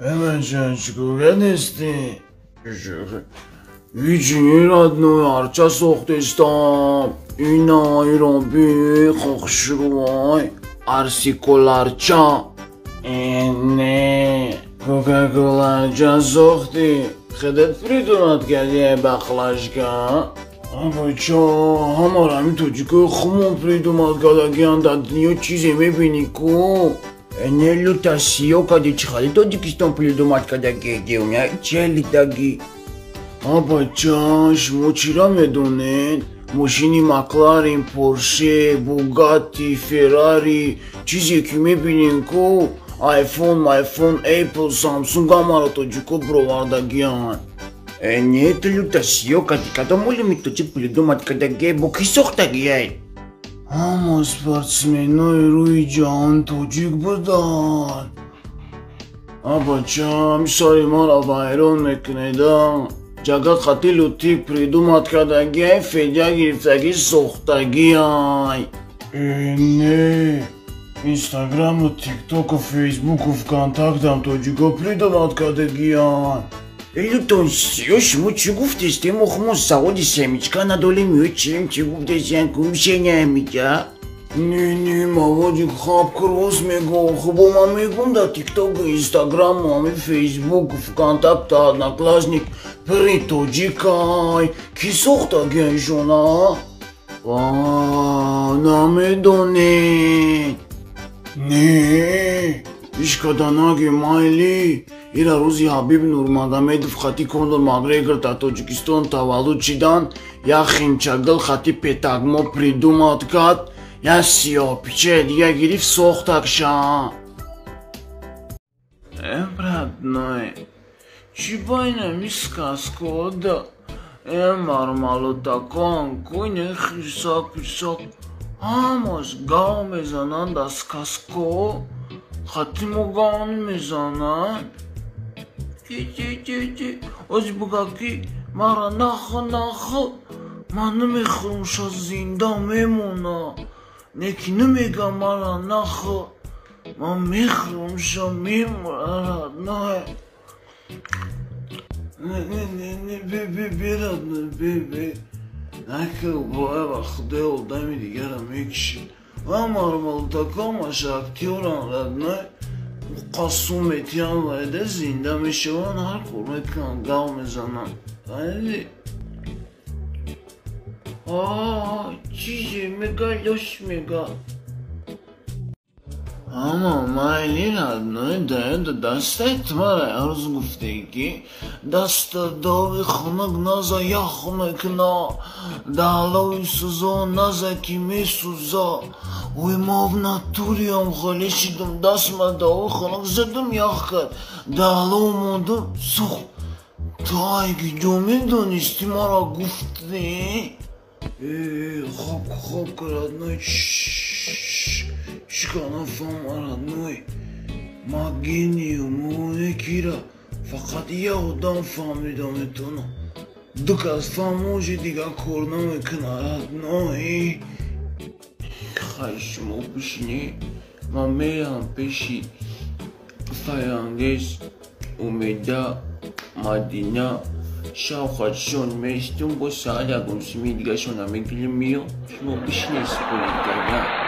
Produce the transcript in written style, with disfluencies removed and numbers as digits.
Эмачан, чикор нести? Ҳичи, родной, арча сохтестам. Ина ироби хохшрӯй. Арсиколарча. Не, Кока-коларча сохтӣ. Худат придумать кардӣ, баклажка? Бача, ҳамаро ҳамин тоҷикои хумон придумать кардагиянд. Дар дунё чизе мебинӣ ку? Не, люта сиё кади, чӣ хали Тоҷикистон придумать кардагӣ, девня челидаги. А бача, шумо чира медонед? Мошини Макларен, Порше, Бугатти, Феррари, чизе ки мебинем ку, Айфон, майфон, Эпл, Самсунг, ҳамаро тоҷико бировардагиянд. Не, ту люта сиё кади, кадом олими тоҷик придумать кардагӣ, бо кӣ сохтагиай? Ҳама спортсменои рӯи ҷаҳон тоҷик буданд. А бача, мисоли маро вайрон мекунеда. Ҷага қати лутик придумать кардагиай, Федя гирифтагӣ сохтагиай. Не, Инстаграму, Тиктоку, Фейсбуку, Вконтактам тоҷико придумать кардагиянд. Лютон сиё, шумо чӣ гуфтестем? Мо хумо заводи семечка надолем ё чим? Чӣ гуфтесян кумшеняамиҷа? Не, не, маводи хаб рост мегӯм. Хубо, ман мегӯм, дар Тиктоку, Инстаграму, ҳами Фейсбуку, Вконтакта, Одноклассник пири тоҷикай. Кӣ сохтагиашона? Ва намедонед? Не, ишкаданаги. Майли, ира рӯзи Ҳабиб Нурмагомедов хати Конор Макгрегор дар Тоҷикистон таваллуд шидан, як химчагил хати петагмо придумать кард, як сиёҳпичаи дига гирифт, сохтакша. Э, родной, чӣ байнами сказкода э мармалотакон куне, хирсак пирсак ҳамаш гав мезананд, дар сказко хати мо гав намезананд? Чи ози буга ки мара нахӯ, нахӯ, ман намехӯрам, ша зинда мемона. Не ки намегам мара нахӯ, ман мехӯрам, ша мемора, родной. Не, не, не, не, бе, бе, бе, родной, бе, бе. Накар, бая, ба худои, одами дигара мекушид. Ва мармалтакамаш актёран, родной. Қасум метиҳам, вайда зинда мешаванд, ҳар кор мекунанд, гав мезананд. Чизе мега, лош мега. Ҳама майли, родной, даёда дастаи мара арз гуфте ки даста дови хунук наза, ях мекуна, даҳлови сӯзон наза, ки месӯза. Ой, ма в натуриам холӣ шидум, дастма дови хунук задум, ях кард, даҳлов мондум, сӯхт. Ту айги ҷо медонистӣ, мара гуфтӣ? Э, хоб, хоб, родной, чика нафаҳма, родной. Ма гениюм, кира фақат як одам фаҳмида метавона. Ду кас фаҳмоши, дигар кор намекуна, родной. Хай, шумо бишинӣ, ман мерам пеши Фарангез, Умеда, Мадина, шавқатшон меистум, бо саат ягон сими дигашона мегирим, миём. Шумо бишинед, спорить карда.